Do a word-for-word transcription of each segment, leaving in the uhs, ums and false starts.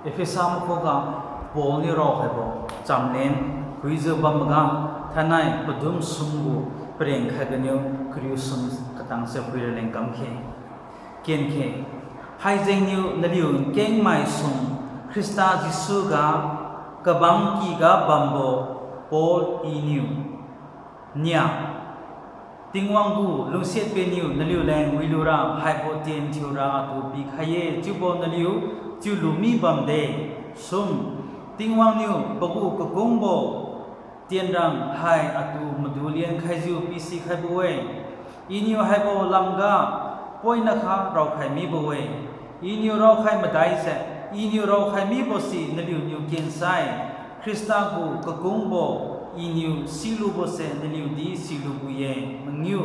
Ephesa makhuga Paul niu raokhaibo chamlen phuijiu bamboga, thainai padum sum gu pareng khat ganiu kariu sum katangse phuiraleng kamkhe. Kenkhe, haijengniu naliu nkengmai sum Khrista Jesu ga kabangkyga bambo Paul Iniu. Nia, Tingwang gu lungsiat penniu naliuleng wilura haibo tien thiura atu pikhai-e chiubo naliu chiulu mi bamde. Sum, Tingwang niu pagu kakungbo tienrang hai atu madu lian khaijiu pisikhaibo-e. Iniu haibo lamga poinakha raokhai mibo-e. Iniu raokhai madaise, Iniu raokhai mibose naliuniu kensai, Khrista gu kakungbo Iniu silubose naliudi silubo-e. Mangiu,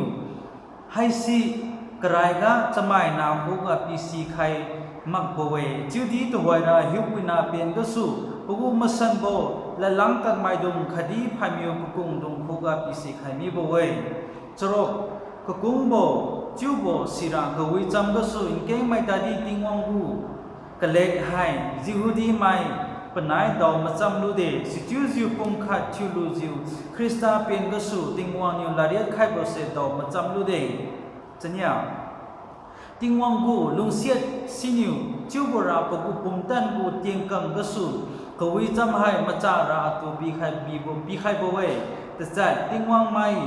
haise karaiga chamaina khuga pisikhai makbo-e, chiudi tuhoira hiupuina pen gasu pagu masanbo ladlang tadmaidung khatdi phaimiu kakungdung khuga pisikhai mibo-e. Charuk, kakungbo chiubo sira kawicham gasu nkengmai tadi Tingwang gu kalek hai Jehudi mai panai dao macham lude, sichiujiu pumkhat thiulujiu Khrista pen gasu Tingwang niu ladriat khaibose dao macham lude. Chania, Tingwang gu lungsiat siniu chiubora pagu pumtan gu tiengkam gasu kawicham hai machara atu pikhai bibo, pikhaibo-e. Tachat, Tingwang mai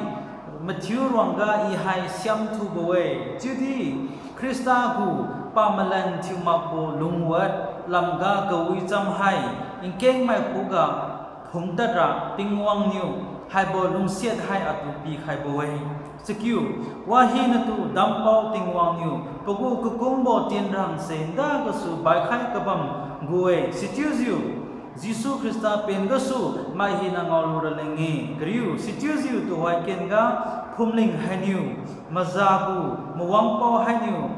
mathiu ruangga I hai siamthubo-e, chiudi Khrista gu pamalan thiu makbo lungwad lamga kawicham hai nkengmai khuga phungtadra Tingwang niu haibo lungsiat hai atu pikhaibo-e. Chakiu, wahinatu dampao Tingwang niu pagu kakungbo tienrangse nda gasu baikhai kabam gu-e, sichiujiu Jesu Khrista pen gasu mai hina ngaolu raleng-e. Kariu, sichiujiu tuhoi kenga phumling hainiu maza gu mawangpao hainiu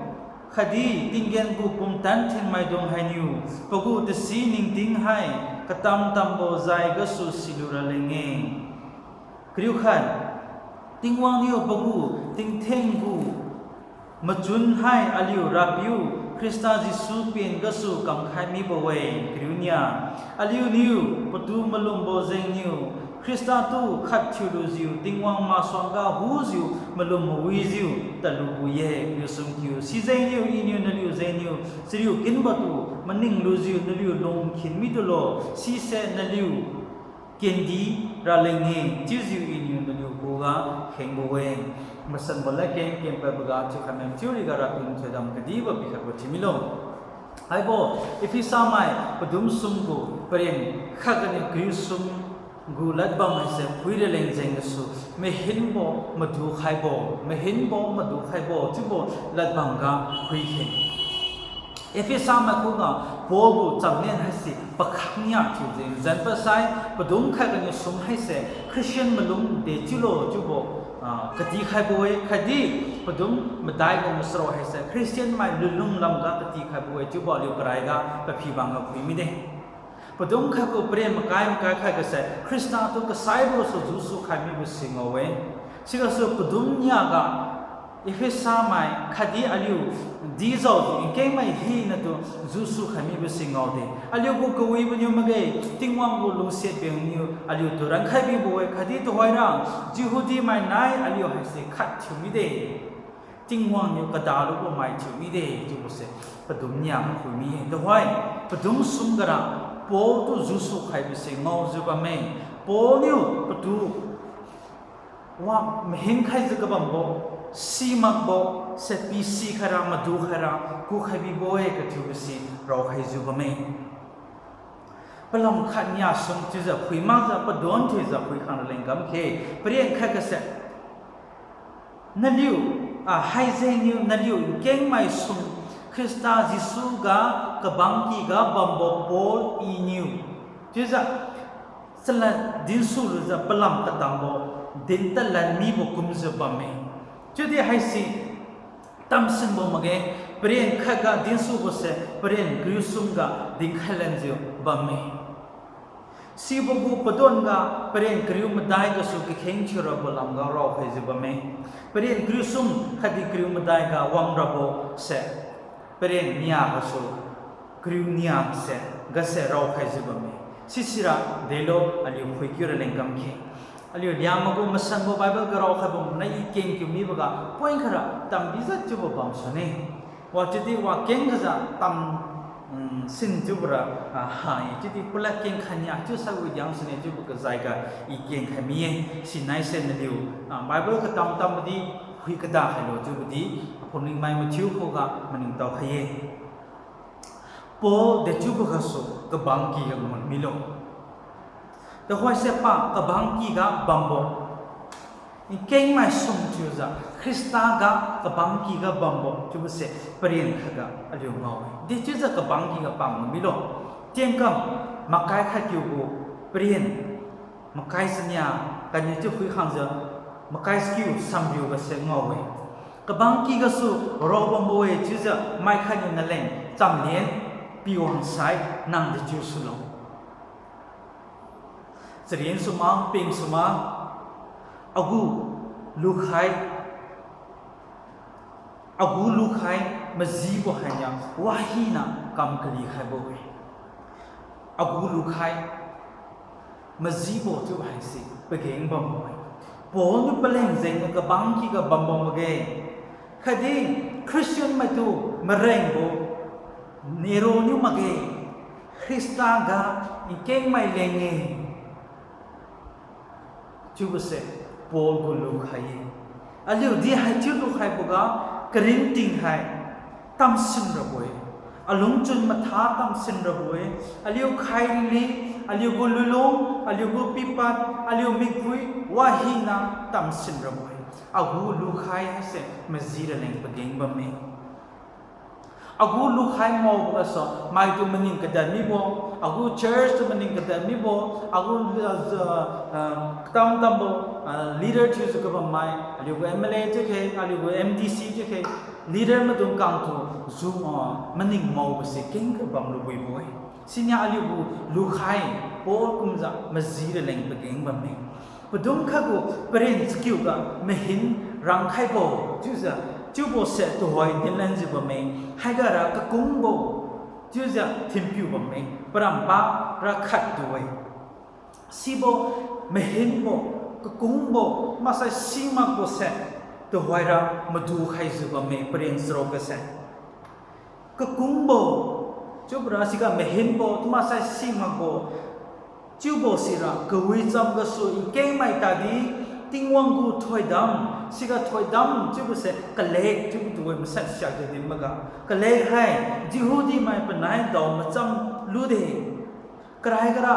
khatdi tinggen gu pumtan thinmaidung hainiu pagu tasi ningting hai katam tambo jai gasu silu raleng-e. Kariu khat, Tingwang niu pagu tingtheng gu machun hai aliu Rapiu Khrista Jesu pen gasu kamkhai mibo-e. Kariu nia, aliuniu patu malumbo jengniu Khrista tu khat thiulujiu Tingwang masuangga hujiu malum mawijiu tadlubo-e. Kariu sumkiu, sijengniu Iniu naliu jengniu chariu kinbatu maning lujiu naliu lungkhin mitulo, sise naliu kendi raleng-e, chiujiu Iniu naliu khuga khengbo-e. Masanbo ladkeng kenpadboga chiukhai mai chiuriga Rapiu thoidam kadibo pikhaibo thiumilo. Haibo Ephesa mai padum sum gu pareng khat ganiu kariu sum gu ladbam haise phui raleng jeng gasu mahinbo madu khaibo, mahinbo madu khaibo chiubo ladbamga phuikhe. Ephesa mai khuga Paul gu chamlen haise pakhangnia thiu jeng zan pasai padum khat ganiu sum haise Christian malum de chiulo chiubo, ah, katikhaibo-e, khatdi padum madai gu masaro haise Christian mai lunlung lamga katikhaibo-e chiubo aliu karaiga paphi bamga phui mide. Padum khat gu paren makai makai khat gase Khrista tu kasaibo gasu jusu khai mibo si ngao-e. Sigasu padum niaga Ephesa mai khatdi aliu dijaojiu nkengmai hinatu jusu khai mibo si ngaode. Aliu gu kawiboniu makge, Tingwang gu lungsiat bengniu aliutu rankhai bibo-e, khatdi tuhoira Jehudi mai nai aliu haise khat thiu mide. Tingwang niu kadalubo mai thiu mide chiubose padum nia phui mi-e. Tuhoi padum sum gara Paul tu jusu khaibo si ngaojiu bamme. Paul niu patu wa mahin khaijiu kabambo, simakbo, se pisi khaira madu khaira kukhai bibo-e kathiubo si raokhaijiu bamme. Palam khat nia sum chiujiu phui makjiu padon thiujiu phui khang raleng kamkhe, paren khat gase naliu, ah, haijengniu naliu nkengmai sum Khrista Jesu ga kabangkyga bambo Paul Iniu chiujiu chalad dinsu lujiu palam katambo dintadlan mibo kumjiu bamme. Chiudi haise tamsinbo makge, paren khatga dinsubose paren kariu sumga dinkhailanjiu bamme. Sibo gu padonga paren kariu madai gasu kakheng thiurabo lamga raokhaijiu bamme. Paren kariu sum khatdi kariu madai ga wangrabo se paren nia gasu kariu nia se, gase raokhaijiu bamme. Sisira delo aliu phuikiu raleng kamkhe. Aliu Liangmai gu masanbo Bible ga raokhaibo nai i keng kiu miboga point khaira tambi jat chiubo bamsune. Wa chiudi wa keng gajiu tam, mm, sin chiubora, ah, ha, chiudi pulak keng khania chiu saiwi diang sune chiubo gajaiga i keng khai mi-e. Sinaise naliu, ah, Bible katam tambo di phui kada khailo chiubo di, aphung ningmai mathiu khuga maningtao khai-e. Paul dechiubo gasu kabangky ga ngun milo. Tuhoise pa kabangky ga bambo, nkengmai sum thiujiu Khrista ga kabangky ga bambo chiubose paren khatga aliu ngao-e. Dechiujiu kabangky ga pa ngun milo. Tiengkam makai khat kiu gu paren, makai sania, kaniu chiu phui khangjiu, makai sakiu samriu gase ngao-e. Kabangky gasu raobambo-e chiujiu mai khatniu naleng chamlen piwang sai nang dechiu sulo. Charin suma, peng suma, agu lukhai, agu lukhai majibo hainiu wahina kam kali khaibo-e. Agu lukhai majibo chiubo haise pageng bambo-e. Paul niu paleng jengniu kabangky ga bambam makge. Khatdi Christian maitu marengbo Nero niu makge. Khrista ga nkengmai leng-e. Chiubose Paul gu lukhai-e. Aliu di haichiu lukhaiboga karingting hai tamsin rabo-e. Alungchun matha tamsin rabo-e. Aliu khairili, aliu gu lulung, aliu gu pipad, aliu mikphui wahina tamsin rabo-e. Agu lukhai haise maji raleng pageng bamme. Agu lukhai maobo gasu maitu maning kadan mibo, agu church tu maning kadan mibo, agu, ah, ah, katam tambo, ah, leader thiujiu kabammai, aliu gu M L A chiukhe, aliu gu M D C chiukhe, leader maidung kangtu ju, ah, maning maobose keng kabam lubuibo-e. Siniu aliu gu lukhai, Paul kumjiu maji raleng pageng bamme. Padum khatgu paren sakiu ga mahin rangkhaibo chiujiu, chiubose tuhoi dinlanjiu bamme. Haigara kakungbo chiujiu thinpiu bamme. Parampara khattu-e. Sibo mahinbo, kakungbo, maksai simakbose tuhoira madu khaijiu bamme paren charuk gase. Kakungbo, chiubora siga mahinbo, chiumaksai simakbo, chiubo sira kawicham gasu nkengmai tadi, Tingwang gu thoidam, siga thoidam chiubose kalek chiubo tu-e masan siakjiu din makga. Kalek hai, Jehudi mai panai dao macham lude. Karai gara,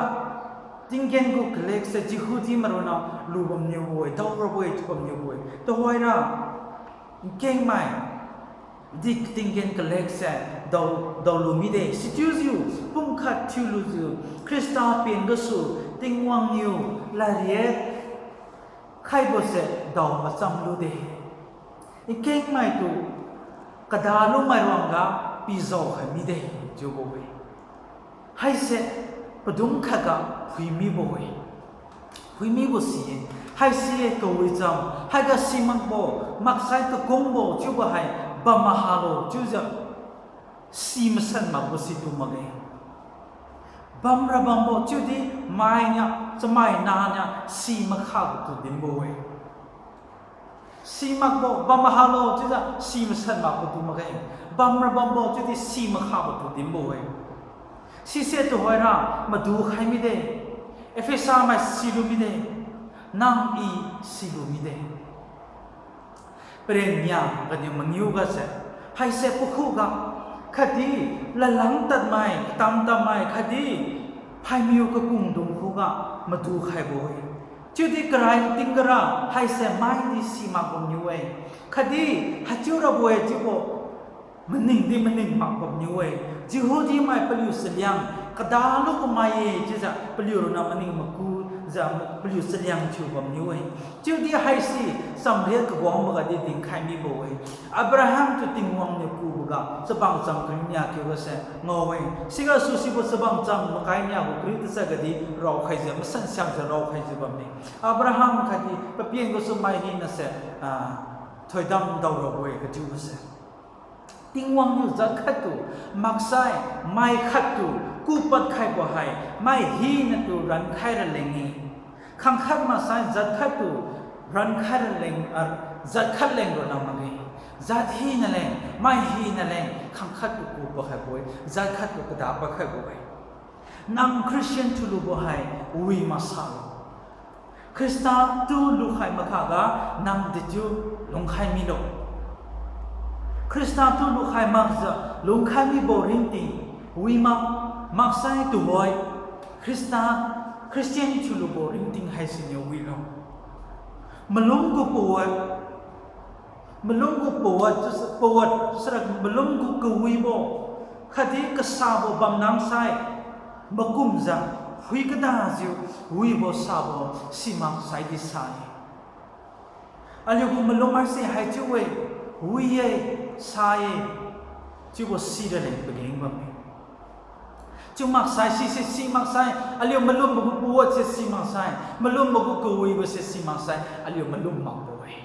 tinggen gu kalekse Jehudi maironna lubamniubo-e, daorabo-e, chiubamniubo-e. Tuhoira, nkengmai di tinggen kalekse dao, daolu mide. Sichiujiu, pumkhat thiulujiu, Khrista pen gasu, Tingwang niu ladriat khaibose dao macham lude. Nkengmaitu kadalumai ruangga pijao khai mide, chiubo-e. Haise padum khatga phuimibo-e. Phuimibo si-e. Haisi-e kawicham, haiga simakbo, maksai kakungbo chiubo hai bam mahalo chiujiu si masan makbo situ makge. Bamra bambo chiudi mainiu, chamai naniu si makhabo tu dinbo-e. Simakbo bam mahalo chiujiu si masan makbo tu makge. Bamra bambo chiudi si makhabo tu dinbo-e. Sise tuhoira madu khai mide. Ephesa mai silu mide. Nang i silu mide. Paren nia ganiu mangiu gase, haise pakhuga, khatdi lalang tadmai, katam tammai, khatdi phaimiu kakungdung khuga madu khaibo-e. Chiudi karai tingga ra haise maidi simak bamniu-e. Khatdi haichiu rabo-e chiubo maningdi maning mak bamniu-e. Jehudi mai paliu chaliang kadalu kamai-e chiujiu paliu ronna maning makujiu paliu chaliang thiu bamniu-e. Chiudi haise chamriat kawangboga di dinkhai mibo-e. Abraham tu Tingwang niu kuboga chabang cham kariu nia kiu gase ngao-e. Sigasu sibo chabang cham makai nia gu kariu tachat gadi raokhaijiu, masan siakjiu raokhaijiu bamme. Abraham khatdi papian gasu mai hinase, ah, thoidam daorabo-e kachiubose. Tingwang niu jat khattu maksai, mai khattu kupad khaibo hai, mai hinatu rankhai raleng-e. Khangkhat maksai jat khattu rankhai raleng, ah, jat khat leng ronna makge. Jat hina leng, mai hina leng, khangkhattu kupad khaibo-e, jat khattu kadapad khaibo-e. Nang Christian thiulubo hai, wi maksalo. Khrista tu lukhai makhaga nang dechiu lungkhai milo. Khrista tu lukhai makjiu lungkhai mibo ringting wi mak, maksai tuhoi Khrista, Christian thiulubo ringting haisiniu wilo. Malum gu pawat, malum gu pawat, pawat sira malum gu kawibo, khatdi kasabo bamnang sai, makumjiu, phui kadajiu, wibo sabo, simak saidi sa-e. Aliu gu malum haise haichiu-e, wi-e, sa-e, chiubo sira leng pageng bamme. Chiu maksai, sise si maksai, aliu malumbo gu pawatse si maksai, malumbo gu kawibose si maksai, aliu malum makbo-e.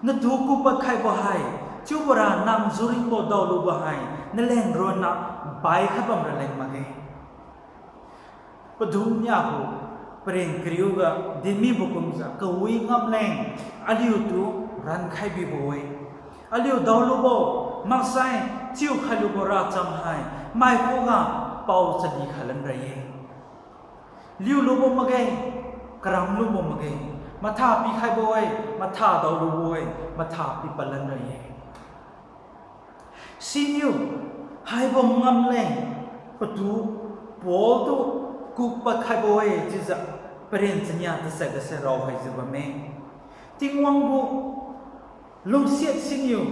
Natu kupad khaibo hai, chiubora nang juringbo daolubo hai, naleng ronna bai khaibam raleng makge. Padum niagu paren kariuga dinmibo kumjiu kawi ngamleng aliutu rankhai bibo-e. Aliu daolubo maksai chiukhai lubo racham hai, mai khuga pao chadi khailan ra-e. Liulubo makge, karam lubo makge, matha pikhaibo-e, matha daolubo-e, matha pipadlan ra-e. Siniu, haibo ngamleng, patu, Paul tu, kupad khaibo-e chiujiu, paren chania tachat gase raokhaijiu bamme. Tingwang gu lungsiat siniu,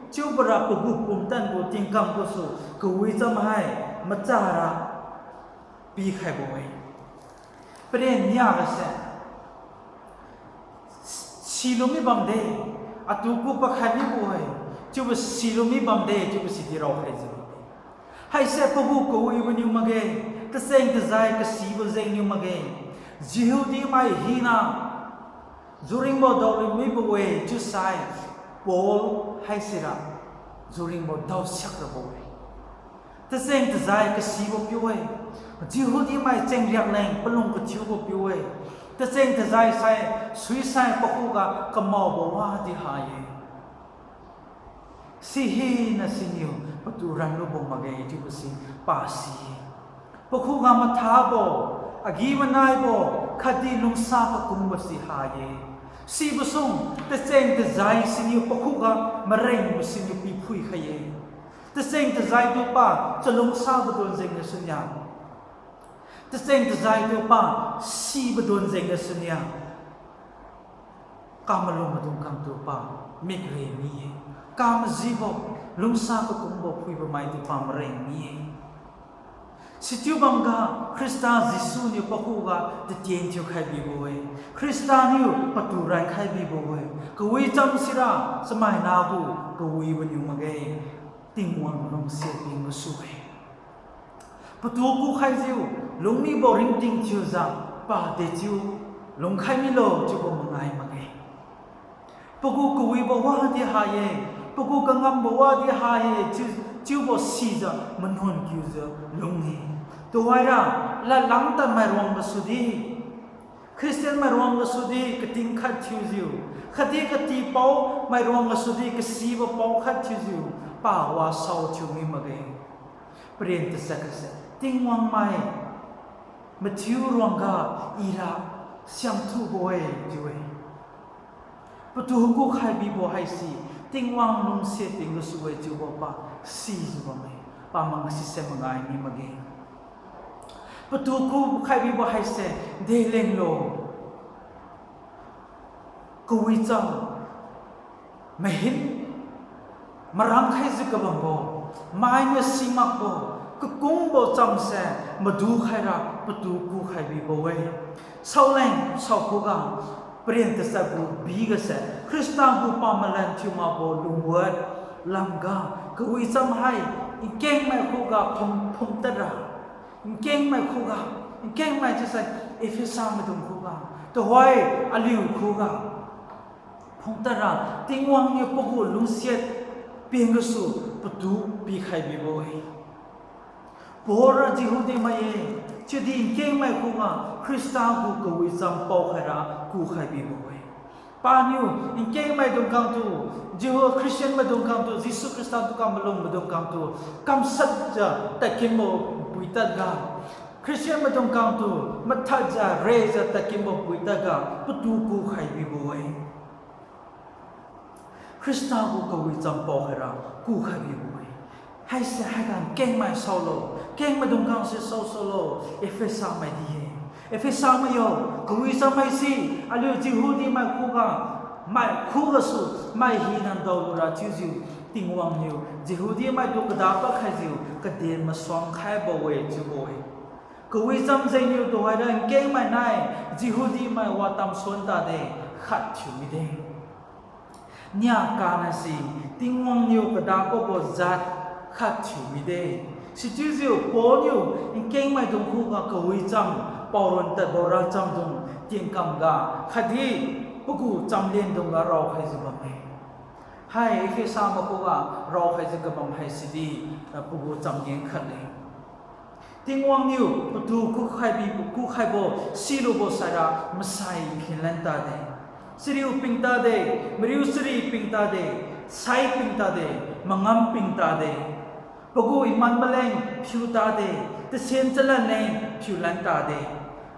chiubora pagu pumtan gu tingkam gasu, kawicham hai, machara pikhaibo-e. Paren niagase, silu mi bamde, atu kupad khai mibo-e, chiubo silu mi bamde, chiubo sidi raokhaijiu bamme. Haise pagu kawibo niu makge, tacheng-tajai kasibo jengniu makge, Jehudi mai hina, juringbo daolu mibo-e chiusai, Paul haisira, juringbo daosiak rabo-e. Tacheng-tajai kasibo piu-e, Jehudi mai chengriak leng palung kathiubo piu-e. Tacheng-tajai sai, suisai pakhuga kamaobo wadi ha-e. Sihina siniu patu ranlubo makge chiubo si pasi-e. Pakhuga mathabo, agi-manaibo, khatdi lungsa kakungbo si ha-e. Sibo sung, tacheng-tajai siniu pakhuga marengbo siniu piphui khai-e. Tacheng-tajai tu pa chalungsabo don jeng gasu nia, tacheng-tajai tu pa sibo don jeng gasu nia, kamalum maidung khangtu pa mikre mi-e. Kamajibo, lungsa kakungbo phuibo maitu pa mareng mi-e. Sichiu bamga Khrista Jesu niu pakhuga tatien thiukhai bibo-e. Khrista niu patu rankhai bibo-e. Kawicham sira chamaina gu kawibo niu makge. Tingwang lungsiat ping gasu-e. Patu kukhaijiu lungmibo ringting thiujiu, pa dechiu lungkhai milo chiubo mangai makge. Pagu kawibo wadi ha-e, pagu kangambo wadi ha-e, chiu, chiubo sijiu manuan kiujiu lung-e. Tuhoira, ladlang tad mairuang gasudi, Christian mairuang gasudi kating khat thiujiu, khatdi katipao mairuang gasudi kasibo pao khat thiujiu, pa wasao thiu mi makge. Paren tachat gase, Tingwang mai mathiu ruangga ira siamthubo-e chiu-e. Patu kukhai bibo haise Tingwang lungsiat ping gasu-e chiubo pa sijiu bamme, pa mang sise mangai mi makge. Patu kukhai bibo haise delenglo, kawicham, mahin, marang khaijiu kabambo, mainiu simakbo, kakungbo chamse madu khaira patu kukhai bibo-e. Saoleng saokhuga, paren tachat gu bigase Khrista gu pamalan thiu makbo lungwat lamga, kawicham hai nkengmai khuga phum, phum tadra, nkengmai khuga, nkengmai chiusai Ephesa maidung khuga, tuhoi aliu khuga Tadra Tingwang niu pagu lungsiat peng gasu patu pikhai bibo-e. Paul ra Jehudi mai-e, chiudi nkengmai khuga Khrista gu kawicham paokhaira kukhai bibo-e. Paniu nkengmai dung kangtu, Jehu Christian maidung kangtu, Jesu Khrista tu kang malum maidung kangtu, kamshatjiu tadkinbo pui tadga, Christian maidung kangtu mathadjiu rejiu tadkinbo pui tadga patu kukhai bibo-e. Khrista gu kawicham paokhaira kukhai bibo-e. Haise haiga nkengmai saolo, nkengmai dung kangse saosaolo, Ephesa mai di-e. Ephesa mai yo, kawicham haise, aliu Jehudi mai khuga, mai khugasu, mai hina daolura chiujiu, Tingwang niu Jehudi maitu kadapad khaijiu kaden masuang khaibo-e chiubo-e. Kawicham jengniu tuhoira nkengmai nai, Jehudi mai watam suan tade, khat thiu mide. Nia kanase, Tingwang niu kadapadbo jat khat thiu mide. Sichiujiu Paul niu nkengmai dung khuga kawicham paoron tadbo racham dung tienkamga khatdi pagu chamlin dungga raokhaijiu bamme. Hai Ephesa mai khuga raokhaijiu kabam haisidi, ah, pagu chamlin khatle. Tingwang niu patu kukhai bi, kukhaibo silubo saira masai nkhenlan tade. Chariu ping tade, mariu chari ping tade, sai ping tade, mangam ping tade. Pagu iman maleng phiu tade, tasen chalan leng phiulan tade.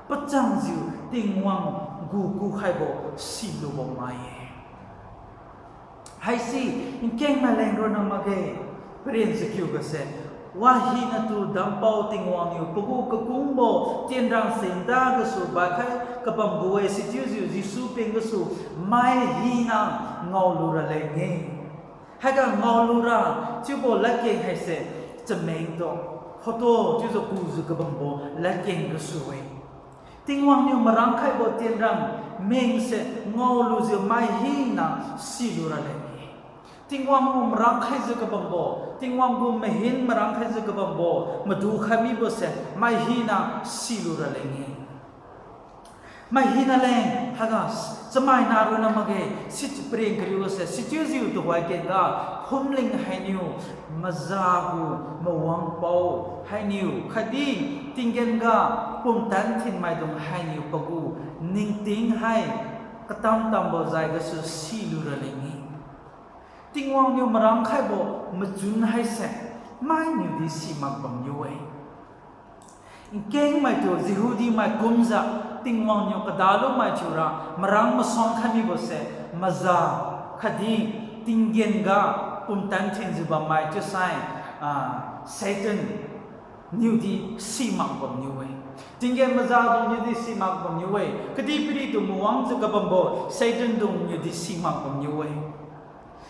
Pachangjiu Tingwang gu kukhaibo silubo mai-e. Haise nkengmai leng ronna makge, paren chakiu gase. Wahina tu dampao Tingwang niu pagu kakungbo tienrang senda gasu baikhai kabambo-e sichiujiu Jesu peng gasu mai hina ngaolu raleng-e. Haiga ngaolura chiubo ladkeng haise chameng tu photo chiujiu kujiu kabambo ladkeng gasu-e. Tingwang niu marangkhaibo tienrang mengse ngaolujiu mai hina silu raleng-e. Tingwang gu marangkhaijiu kabambo, Tingwang gu mahin marangkhaijiu kabambo, madu khai mibose mai hina silu raleng-e. Mai hina leng haiga chamaina ronna makge, si paren kariu gase, sichiujiu tuhoi kenga phumling hainiu, maza gu mawangpao hainiu khatdi tinggen ga pumtan thinmaidung hainiu pagu ningting hai katam tambo jai gasu silu raleng-e. Tingwang niu marangkhaibo machun haise mainiudi simak bamniu-e. Nkengmaitu Jehudi mai kumjiu Tingwang niu kadalumai thiura marang masuang khai mibose maza khatdi tinggen ga pumtan thinjiu bammai chiusai, ah, Satan niudi simak bamniu-e. Tinggen mazadung niudi simak bamniu-e. Kadihpiritu mawangjiu kabambo Satan dung niudi simak bamniu-e.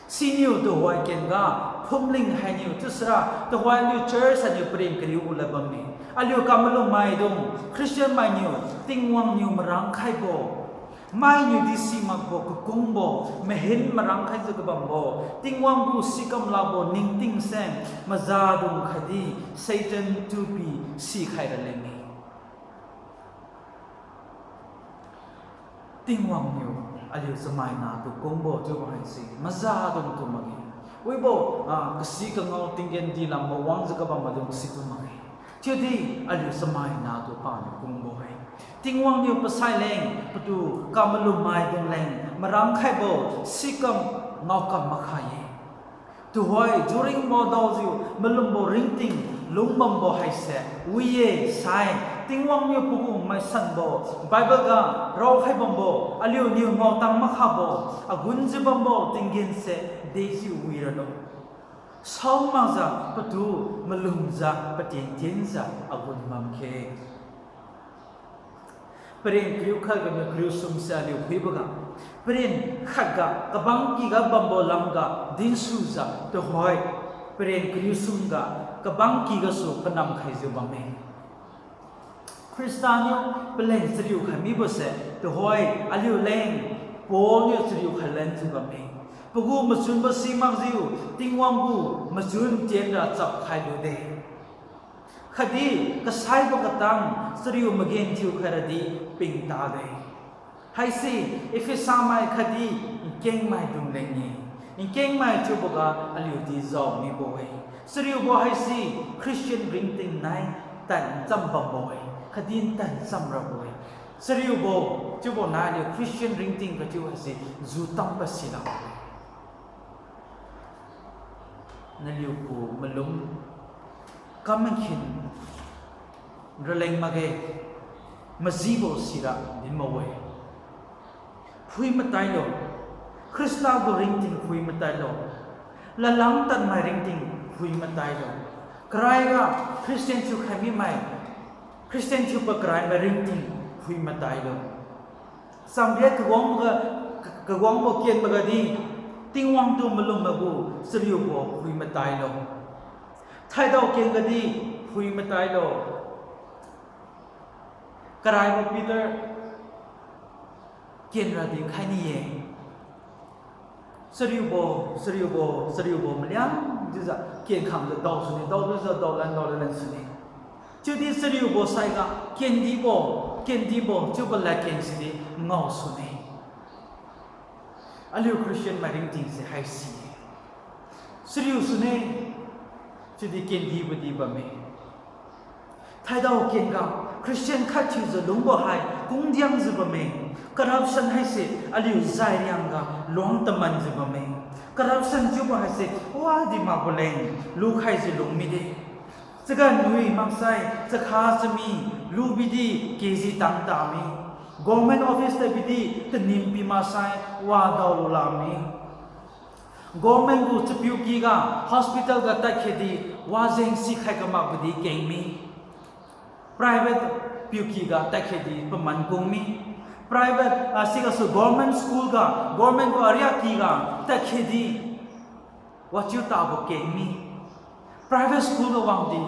Siniu tuhoi kenga phumling hainiu chiusira tuhoi aliu church hainiu paren kariu ulad bamme. Aliu kamalummaidung Christian mainiu Tingwang niu marangkhaibo, mainiudi simakbo kakungbo, mahin marangkhaijiu kabambo, Tingwang gu sikamlabo ningtingse mazadung khatdi Satan tupi sikhai raleng-e. Tingwang niu aliu chamaina tu kungbo chiubo haise mazadungtu makge. Wibo, ah, kasi kangao tinggen di lam mawangjiu kabam maidung situ makge. Chiudi aliu chamaina tu paniu kungbo-e. Tingwang niu pasai leng, patu kamalummaidung leng marangkhaibo sikam ngaokam makhai-e. Tuhoi juring madaojiu malumbo ringting lungbambo haise wi-e sai, Tingwang niu pagu maisanbo, Bible ga raokhai bambo, aliuniu ngaotang makhabo, agunjiu bambo tinggense dejiu wi ralo. Saomakjiu patu malumjiu patien tienjiu agun bam khe. Paren kariu khat ganiu kariu sumse aliu phuiboga, paren khatga kabang kyga bambo lamga dinsujiu tuhoi, paren kariu sumga kabang kygasu panam khaijiu bamme. Khrista niu paleng chariu khai mibose tuhoi aliuleng Paul niu chariu khailanjiu bamme. Pagu machunbo simakjiu Tingwang gu machun tienra chapkhai lude. Khatdi kasaibo katang chariu magenthiu khairadi ping tade. Haise Ephesamai khatdi Nkengmai dung leng-e. Nkengmai chiuboga aliudi jao mibo-e. Chariubo haise Christian ringting nai tan cham bambo-e. Khatdi tan cham rabo-e. Chariubo chiubo nai aliu Christian ringting kachiu haise ju tam pasilak-e. Naliu gu malum kam nkhin raleng makge, majibo sira dinbo-e. Phui matailo, Khrista gu ringting phui matailo, lalang tadmai ringting phui matailo, karaiga Christian thiukhai mimai, Christian thiupa karaimai ringting phui matailo. Samriat kawangboga, kawangbo ken magadi, Tingwang tu malum magu chariubo phui matailo. Thaidao ken gadi phui matailo. Karaibo Peter kenra dinkhai ni-e. Chariubo, chariubo, chariubo maliang chiujiu kenkhangjiu daosune, daolujiu daolan, daolan sune. Chiudi chariubo saiga kendibo, kendibo chiubo ladkeng sidi ngao sune. Aliu Christian mai ringting se haise. Chariu sune, chiudi kendibodi bamme. Thaidao kenga Christian khat thiujiu lungbo hai kungdiangjiu bamme. Corruption haise aliu zairiangga luang tamanjiu bamme. Corruption chiubo haise wadi makbo leng lukhaijiu lung mide. Chagan nui maksai chakha chami lubidi KG tang tami. Government office tabidi tanim pi maksai wadao lulami. Government gu chapiukyga hospital ga tadkhedi wajeng sikhai kamakbodi kengmi. Private piukyga tadkhedi paman kungmi. Private, ah, sigasu government school ga, government gu ariak kyga tadkhedi wachiu tabo kengmi. Private school ga wangdi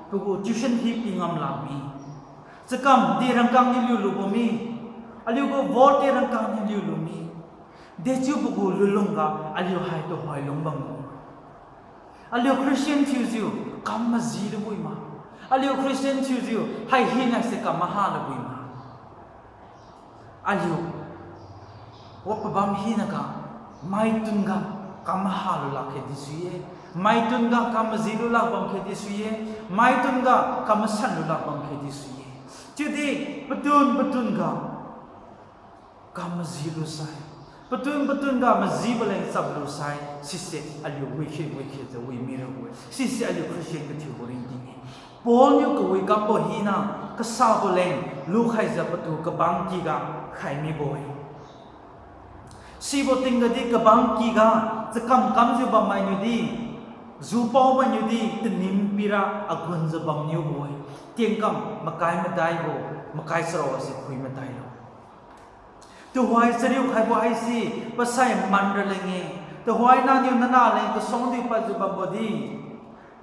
pagu tuition fee pi ngam lakmi. Chakamdi rangkang niu liu lubo mi. Aliu gu vote di rangkang niu liu lumi. Dechiubo gu lunlungga aliu hai tuhoi lungbambo. Aliu Christian thiujiu kam maji lubui ma. Aliu Christian thiujiu hai hinaise kam maha lubui ma. Aliu wa pabam hinaga, maitunga kam maha lulakkhedi sui-e, maitunga kam maji lulak bamkhedi sui-e, maitunga kam masan lulak bamkhedi sui-e. Chiudi patun patunga kam maji lusai, patun patunga majibo leng chap lusai, sise aliu wikhe wikhejiu wi mirabo-e. Sise aliu Christian kathiubo ringting-e. Paul niu kawi kambo hina, kasabo leng lukhaijiu patu kabang kyga khai mibo-e. Sibo tinggadi kabang kyga chakam kamjiu bammainiudi, jupao mainiudi tanim pira agunjiu bamniubo-e. Tiengkam makai madaibo, makai charao ase phui matailo. Tuhoi chariu khaibo haise pasai man raleng-e. Tuhoi naniu nanah leng kasuangdi padjiu bambodi,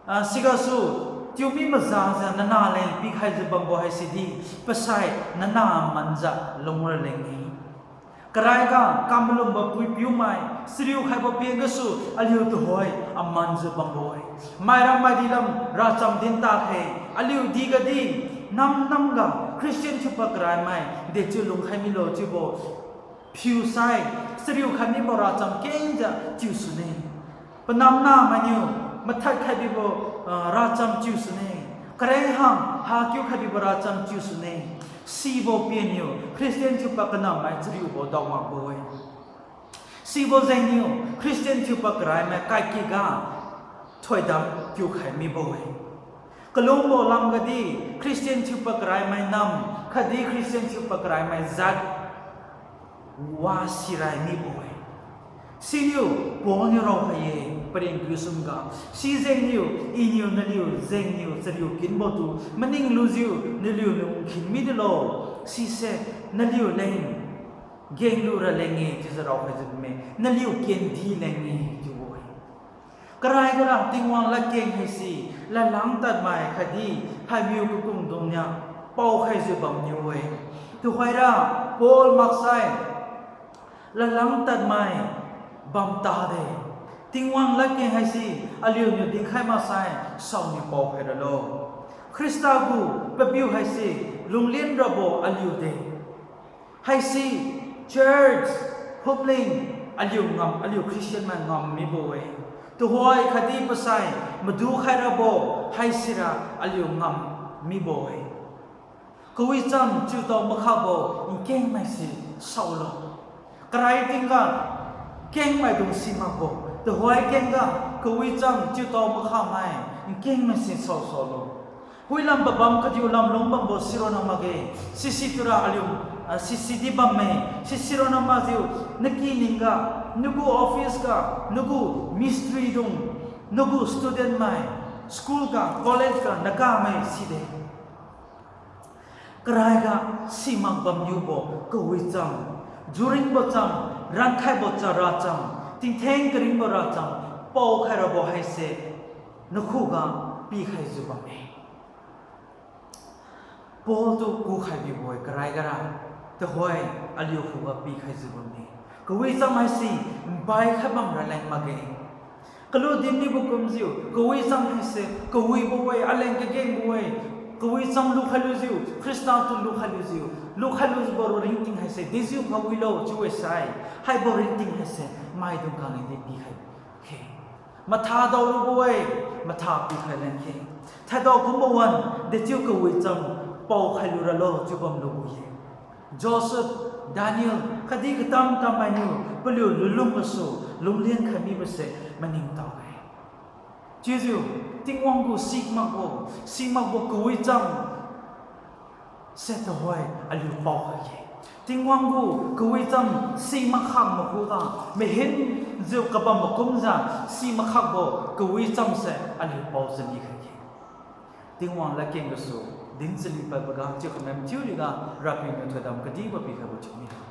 ah, sigasu chiumi mazajiu nanah leng pikhaijiu bambo haisedi pasai nanah manjiu lung raleng-e. Karaiga kamalumbo puipiumai chariu khaibo pen gasu aliu tuhoi amanjiu bambo-e. Maira maidi lam racham din takhe, aliu digadi nam namga Christian thiupa karaimai dechiu lungkhai milo chiubo phiusai, chariu khai mibo racham kengjiu chiusune. Panam namainiu mathad khai bibo, ah, racham chiusune. Kareng hang hakiu khai bibo racham chiusune. Sibo pianiu Christian thiupa kanammai chariubo daomakbo-e. Sibo jengniu Christian thiupa karaimai kaikyga thoidam kiukhai mibo-e. Kalungbo lamgadi Christian thiupa karaimai nam khatdi Christian thiupa karaimai jat wasirai mibo-e. Siniu Paul niu raokhai-e, pareng kiu sumga. Sijengniu Iniu naliu jengniu chariu kinbo tu maning lujiu naliuniu nkhin midilo. Sise naliu leng genglu raleng-e chiujiu raokhaijiu bamme, naliu kendi leng-e chiubo-e. Karai gara Tingwang ladkeng haise, ladlang tadmai khatdi phaimiu kakungdung nia paokhaijiu bamniu-e. Tuhoira Paul maksai ladlang tadmai bam tade. Tingwang ladkeng haise aliuniu dinkhai maksai saoniu paokhai ralo. Khrista gu pabiu haise lunglen rabo aliu de. Haise church, phumling, Aliu ngam, aliu Christian mai ngam mibo-e. Tuhoi khatdi pasai madu khai rabo haisira aliu ngam mibo-e. Kawicham chiutao makhabo nkengmai si saolo. Karai tingga nkengmaidung simakbo, tuhoi kengga kawicham chiutao makhamai nkengmai si sao saolo. Wilam pabam kadiu lamlung bambo sironna makge, sisi tura aliu, ah, sisi di bamme, sisi ronna makjiu, naky ningga, nagu office ga, nagu mistri dung, nagu student mai, school ga, college ga, nakamai side. Karaiga simak bamniubo kawicham, juringbo cham, rankhaibo chara cham, tingtheng karingbo racham, paokhai rabo haise nakhuga pikhaijiu bamme. Paul tu kukhai bibo-e karai gara, tuhoi aliu khuga pikhaijiu bamme. Kawicham haise npai khai bam raleng makge. Kalu dinnibo kumjiu, kawicham haise kawibo-e, aleng kagengbo-e, kawicham lukhai lujiu, Khrista tu lukhai lujiu, lukhai lujiubo ringting haise dejiukha wilo chiu-e sai, haibo ringting haise maidung khangdi pikhai khe. Matha daolubo-e, matha pikhai leng khe. Thaidao kumbo wan, dechiu kawicham paokhai luralo chiu bamlubo-e. Joseph, Daniel, khatdi katam-tam mainiu paliu lunlung gasu, lunglian khai mibose maningtao-e. Chiujiu, Tingwang gu simakbo, simakbo kawicham se tuhoi aliu paokhai-e. Tingwang gu kawicham simakhak makhuga, mahinjiu kabam makumjiu simakhakbo kawichamse aliu pao chani khai-e. Tingwang ladkeng gasu, din chali padboga chiu khamai mathiu riga, Rapiu niu thoidam kadibo pikhaibo chiu milo.